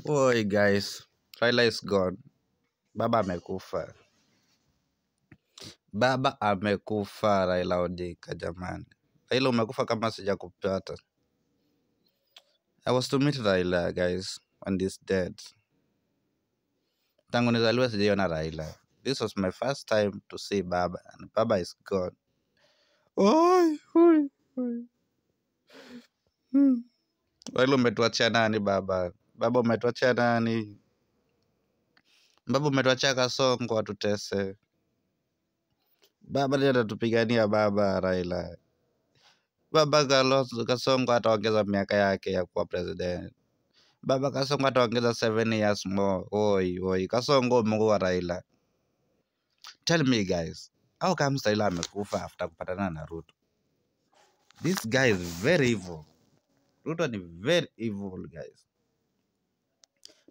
Oi guys, Raila is gone. Baba amekufa. Baba amekufa, Raila Odinga jamani. Raila umekufa kama sijakupata. I was to meet Raila guys and he's dead. Tangu nizaliwe sijaiona Raila. This was my first time to see Baba and Baba is gone. Oi, oi, oi. Raila umetuachia nani baba? Baba umetuachia nani? Baba umetuachia Kasongo atutese. Baba ndiye atatupigania baba Raila. Baba Kasongo ataongeza miaka yake ya kuwa president. Baba Kasongo ataongeza 7 years more. Oi, oi, Kasongo Mungu wa Raila. Tell me guys, how comes Raila amekufa after kupatana na Ruto? This guy is very evil. Ruto ni very evil guys.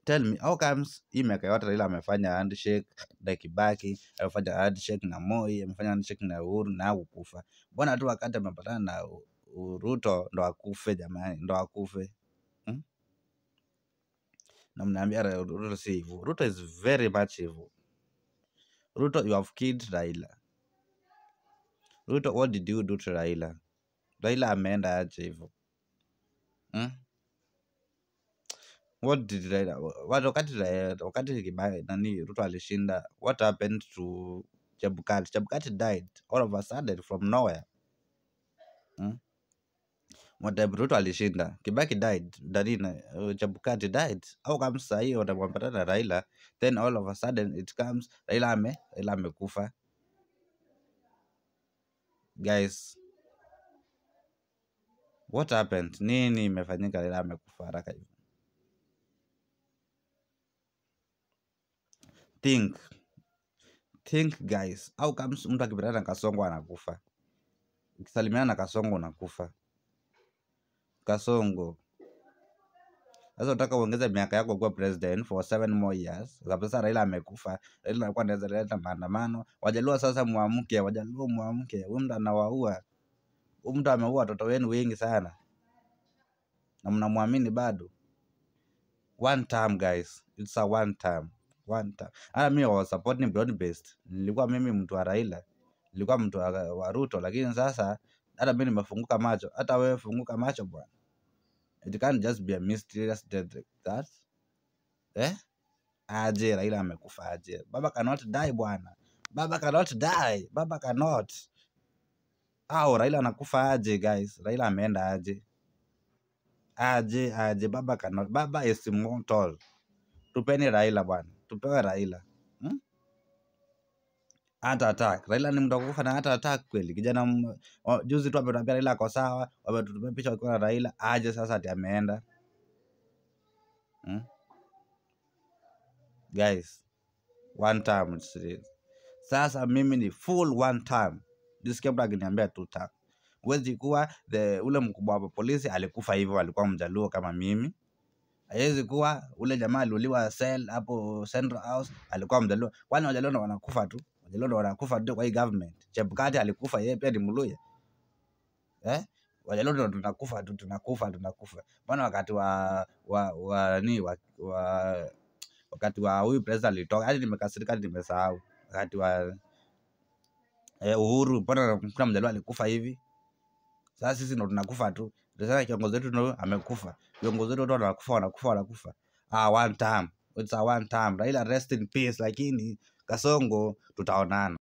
Tell me, how comes hii miaka yote Raila amefanya handshake na Kibaki, amefanya handshake na Moi, amefanya handshake na Uhuru na hakukufa? Mbona tu wakati amepatana na Ruto ndo akufe jamani, ndo akufe. Na mnaambia Ruto si evil. Ruto is very much evil. Ruto, you have killed Raila. Ruto, what did you do to Raila? Raila ameenda aje hivyo? What did Raila, what, wakati Kibaki, nani, Ruto alishinda, what happened to Chebukati? Chebukati died all of a sudden from nowhere. What time Ruto alishinda, Kibaki died, Darina, Chebukati died. How comes sahi watampatana na Raila, then all of a sudden it comes Raila amekufa. Guys, what happened? Nini imefanyika Raila amekufa haraka hivi? Think. Think guys. How comes mtu akipatana na Kasongo anakufa? Ukisalimiana na Kasongo unakufa. Kasongo. Sasa unataka uongeze miaka yako kuwa president for 7 more years. Sasa Raila amekufa. Raila alikuwa anaweza leta maandamano. Wajaluo sasa muamke, Wajaluo muamke. Huyu mtu anawaua. Huyu mtu ameua watoto wenu wengi sana. Na mnamwamini bado. One time guys. It's a one time. One time. Hata mimi was supporting broad based. Nilikuwa mimi mtu wa Raila. Nilikuwa mtu wa Ruto, lakini sasa hata mimi nimefunguka macho. Hata wewe funguka macho bwana. It can't just be a mysterious death like that. Aje Raila amekufa aje. Baba cannot die bwana. Baba cannot die. Baba cannot. Au Raila anakufa aje guys? Raila ameenda aje? Aje aje Baba cannot. Baba is immortal. Tupeni Raila bwana. Tupewe Raila. Hata attack. Raila ni mtu kufa na hata attack kweli. Kijana juzi tu ametuambia Raila ako sawa, wametutupia picha wakiwa na Raila, aje sasa ati ameenda. Guys, one time it's serious. Sasa mimi ni full one time. This kid akiniambia two time. Huwezi kuwa ule mkubwa wa polisi alikufa hivyo, alikuwa Mjaluo kama mimi. Haiwezi kuwa ule jamaa aliuliwa cell hapo Central House alikuwa Mjaluo. Kwani Wajaluo ndo wanakufa tu? Wajaluo ndo wanakufa tu kwa hii government. Chebukati alikufa yeye pia ni Mluya. Wajaluo ndo tunakufa tu, tunakufa, tunakufa. Mbona wakati wa wa wa ni wa, wa wakati wa huyu president alitoka, hadi nimekasirika nimesahau. Wakati wa Uhuru, mbona kuna Mjaluo alikufa hivi? Sasa sisi ndo tunakufa tu. Sasa kiongozi wetu ndo amekufa. Viongozi wetu wanakufa, wanakufa, wanakufa. One time. It's a one time. Raila rest in peace, lakini Kasongo tutaonana.